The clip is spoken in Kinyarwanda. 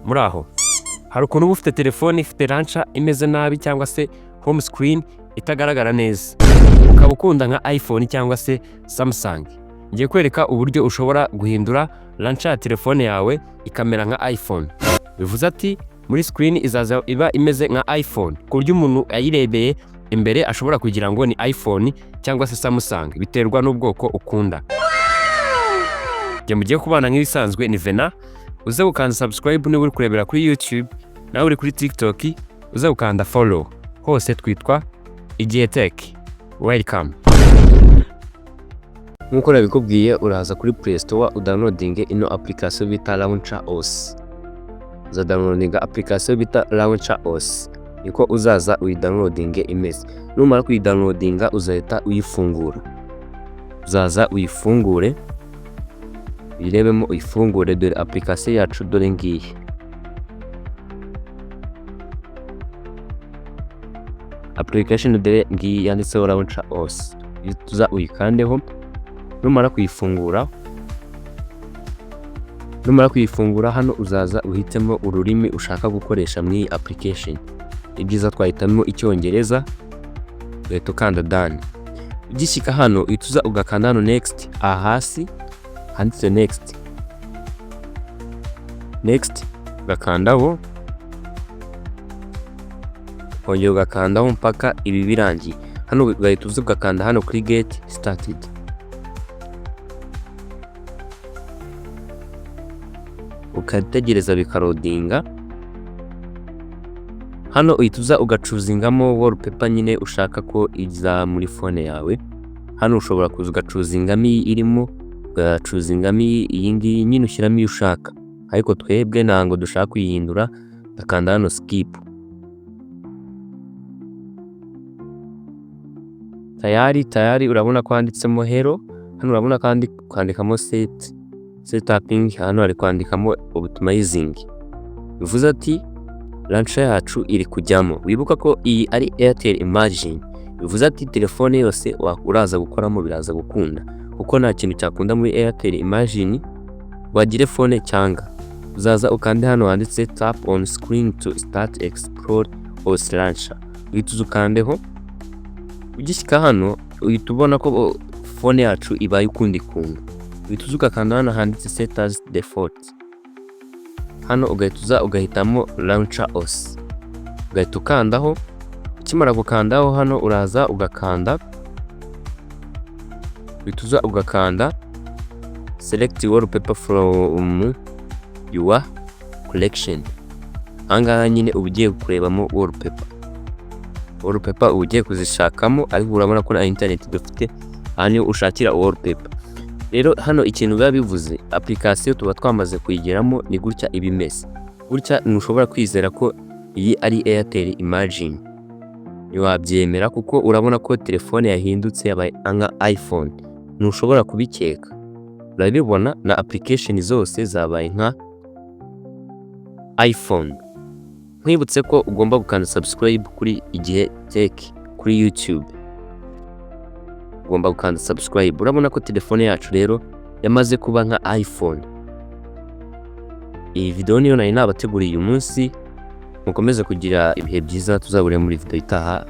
Muri aho hari ukuntu uba ufite telefone ifite launcher imeze nabi cyangwa se home screen itagaragara neza, ukaba ukunda nka iPhone cyangwa se Samsung. Ngiye kwereka uburyo ushobora guhindura launcher ya telefone yawe ikamera nka iPhone. Bivuze ati muri screen izaza iba imeze nka iPhone, ku buryo umuntu ayirebeye imbere ashobora kugira ngo ni iPhone cyangwa se Samsung, biterwa n'ubwoko ukunda. Njye mugiye kubana nk'ibisanzwe ni Vena. Uze gukanda subscribe niba uri kurebera kuri YouTube, nawe uri kuri TikTok uze gukanda follow. Hose twitwa Igihe Tech. Welcome. Nk'uko nabikubwiye, uraza kuri Play Store udownloadinge ino application bita Launcher OS. Uza downloadinga application bita Launcher OS, niko uzaza uyidownloadinge imeze. Numara kuyidownloadinga uzahita uyifungura, uzaza uyifungure, uyirebemo, uyifungure. Dore application yacu, dore ngiyi. Application dore ngiyi yanditseho Launcher OS. Tuza uyikandeho. Numara kuyifungura, hano uzaza uhitemo ururimi ushaka gukoresha muri iyi application. Ibyiza twahitamo Icyongereza, ugahita ukanda done. Ugishyika hano uhita uza ugakanda hano next, aha hasi handitse next, next ugakandaho, ukongera ugakandaho mpaka ibi birangiye. Hano ugahita uza ugakanda hano kuri get started, ugategereza bikaloadinga. Hano uhita uza ugachoosingamo wallpaper nyine ushaka ko iza muri phone yawe. Hano ushobora kuza ugachoosingamo iyi irimo, ugachoosingamo iyi ngiyi, nyine ushyiramo iyo ushaka, ariko twebwe ntabwo dushaka kuyihindura, ndakanda hano skip. Tayari tayari urabona ko handitsemo hello. Hano urabona kandi kwandikamo setuping, hano hari kwandikamo optimizing, bivuze ati launcher yacu iri kujyamo. Wibuka ko iyi ari Airtel Imagine, bivuze ati telefone yose uraza gukoramo biraza gukunda, kuko nta kintu cyakunda muri Airtel Imagine wagire phone cyanga. Uzaza ukande hano handitse tap on screen to start explore OS launcher, uhita uza ukandeho. Ugishyika hano uhita ubona ko phone yacu ibaye ukundi kuntu. Uhita uza ugakanda hano handitse set as default, hano ugahita uza ugahitamo Launcher OS, ugahita ukandaho. Ukimara gukandaho, hano uraza ugakanda, uhita uza ugakanda select wallpaper from your collection. Ahangaha nyine uba ugiye kurebamo wallpaper, wallpaper uba ugiye kuzishakamo, ariko urabona ko na internet dufite. Aha niho ushakira wallpaper. Rero hano ikintu biba bivuze, application tuba twamaze kuyigeramo, ni gutya iba imeze. Gutya ntushobora kwizera ko iyi ari Airtel Imagine, ntiwabyemera, kuko urabona ko telefone yahindutse yabaye nka iPhone, ntushobora kubikeka. Urabibona na application zose zabaye nka iPhone. Nkwibutse ko ugomba gukanda subscribe kuri Igihe Tech kuri YouTube, ugomba gukanda subscribe. Urabona ko telefone yacu rero yamaze kuba nka iPhone. Iyi video niyo nari nabateguriye uyu munsi. Mukomeze kugira ibihe byiza, tuzabure muri video itaha.